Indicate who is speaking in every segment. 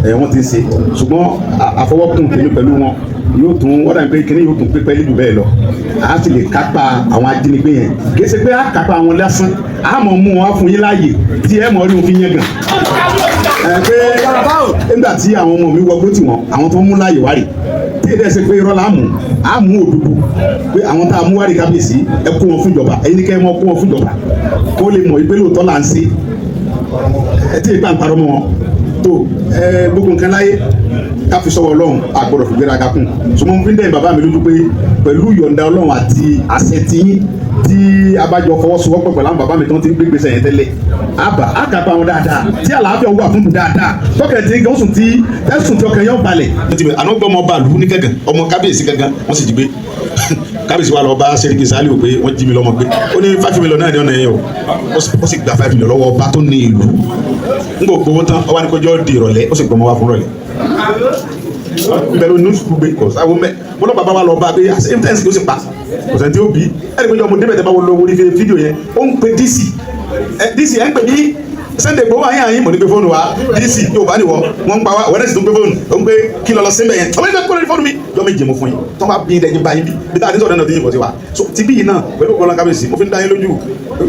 Speaker 1: Ẹ wọ́n ti ń ṣe, ṣùgbọ́n àfọwọ́kùn tèmi pẹ̀lú wọn yóò tún wọ́n dàbí pé kíní yóò tún pépẹ́ lílù bẹ́ẹ̀ lọ. A sì lè kápá àwọn ajínigbé yẹn. Kì í ṣe pé a kápá àwọn lásán, a mọ̀ mú wọn á fún yín láàyè tí ẹ mọ̀ rí wọn fi yẹn gàn. Ẹ pé nígbà tí àwọn ọmọ mi wọgbó tì wọ́n, àwọn tó ń mú láàyè wá rè, tí èdè ṣe pé irọ́ la mú, a mú òdodo pé àwọn tá a mú wá rí, kábíyèsí, ẹ kó wọn fún ìjọba. Ẹ̀yin ní kẹ́ ẹ mọ̀ kó wọn fún ìjọba, kó lè mọ̀ ìpè lóòótọ́ là ń ṣe. Ẹ tí ìgbà ń parọ́ mọ́ wọn tó ẹ gbogbo nǹkan láyé, ká fi sọ́wọ́ Ọlọ́run, àgbọ̀dọ̀ fi gbéraga kún. Ṣùgbọ́n mo fi ń dẹ́yìn bàbá mi lójú pé pẹ̀lú ìyọ̀ǹda Ọlọ́run àti àṣẹ tiyín tí abájọ fọwọ́sowọ́pọ̀ pẹ̀lú àwọn bàbá mi tó ń ti ń gbé gbèsè yẹn tẹ́lẹ̀, àbá àkàpà wọn dáadáa, tí àlàáfíà wà fún dáadáa, tọkẹ̀ tí gán sùn, tí tẹ́sùn tí ọkàn yẹn balẹ̀. Àná gbọ́ ọmọ bàálù ní gángan, ọmọ kábíyèsí gángan, wọ́n sì jí gbé. Kábíyèsí wa lọ bá Sẹ́ríkì Sálíù pé wọ́n jí mi lọ́mọ gbé. Ó ní 5 million náà ní ọ̀nà yẹn o. Ó sì gba 5 million lọ́wọ́ ọba tó ní ìlú. N kò gbowó tán, ọwọ́ ní kọjọ́ di ìrọ̀lẹ́, ó sì gbọmọ wá fún ìrọ̀lẹ́ bẹ́ẹ̀ ló ní sùkúù gbé kò sáwọ́ mẹ́. Bọ́lá bàbá wa lọ bá pé àṣẹ ló sì pa, kò sẹ́ni tí ó bí ẹni pé ọmọ débẹ̀. Tẹ́ bá wọlé orí fídíò yẹn, ó ń pe DC, ẹ DC, ẹ ń pè ní Sunday Igboho ayé àyín. Mọ̀ ní gbé fóònù wa. DC yóò bá níwọ̀, wọ́n ń pa wá, wọ́n náà sì tún gbé fóònù. Ó ń gbé kí lọ síbẹ̀ yẹn, ọmọ ìgbà kó lórí fóònù mi jọ méje mo fún yín tó bá bí ẹni bá yín bí bí tá a ti sọ̀rọ̀ náà tó yín bọ̀ sí wa. So ti bí yìí náà, pẹ̀lú ọgbọ́n kábíyèsí, mo fi ń dá yín lójú,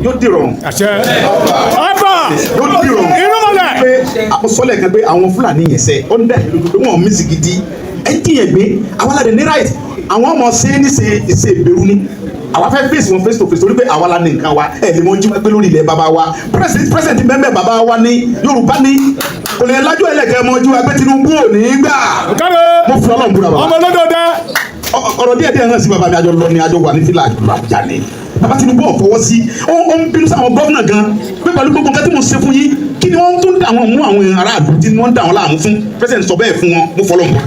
Speaker 1: yóò dì rọrùn.
Speaker 2: Àṣẹ. Ọba.
Speaker 1: Yóò dì rọrùn.
Speaker 2: Irúnmọlẹ̀.
Speaker 1: Pé àkọsọ́lẹ̀ kan pé àwọn Fúlàní yẹn sẹ́, ó ń dá yín lójú pé wọ́n mí sí gidi. Ẹ ń jiyàn gbé àwọn aládé ní right, àwọn ọmọ ṣe é ní ṣe ìṣe ìbẹ̀rù ni. Àwa fẹ́ face wọn face to face, torí pé àwa la ní nǹkan wa. Ẹ lè mọ jí wá pé lórí ilẹ̀ bàbá wa, president mẹ́mẹ́ bàbá wa ní Yorùbá ní kò lè lájú ẹlẹ́kẹ́ mọ jí wa pé Tinubu ò ní gbà.
Speaker 2: Káre.
Speaker 1: Mo fi Ọlọ́run búra, bàbá.
Speaker 2: Ọmọ olódò dẹ.
Speaker 1: Ọ̀rọ̀ díẹ̀ díẹ̀ hàn sí bàbá mi. Àjọ lọ ni, àjọ wà ní fìlà àjà ni. Bàbá Tinubu ò fọwọ́ sí. Ó ń bínú sáwọn gómìnà gan pé pẹ̀lú gbogbo nǹkan tí mo ṣe fún yín, kí ni wọ́n tún dà wọ́n mú àwọn aráàlú tí wọ́n ń dà wọ́n láàmú fún? President sọ bẹ́ẹ̀ fún wọn. Mo fọlọ́ mọ́.